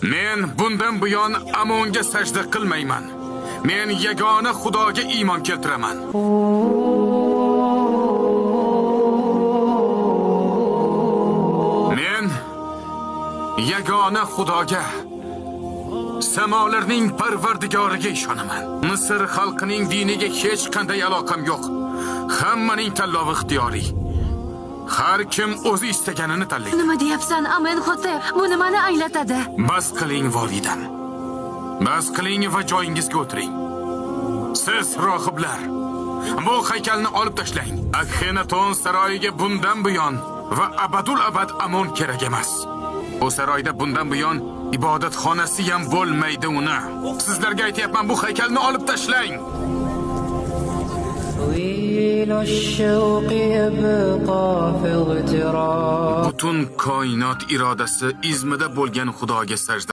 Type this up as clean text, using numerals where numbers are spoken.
Men bundan buyon Amonga sajda qilmayman. Men yagona Xudoga iymon keltiraman. Men yagona Xudoga, samolarning Parvardigoriga ishonaman. Misr xalqining diniga hech qanday aloqam yo'q. Hammaning tanlovi ixtiyoriy. Har kim o'zi istaganini tanlaydi. Nima deyapsan, Amenhotep? Bu nimani anglatadi? Bas qiling, volidam. Bas qiling va joyingizga o'tiring. Siz rohiblar, bu haykalni olib tashlang. Akhenaton saroyiga bundan buyon va abadul abad Amon kerak emas. Bu saroyda bundan buyon ibodatxonasi ham bo'lmaydi uni. Sizlarga aytyapman, bu haykalni olib tashlang. طويل الشوق يبقى في اغتراب. Butun koinot irodasi izmida bo'lgan Xudoga sajda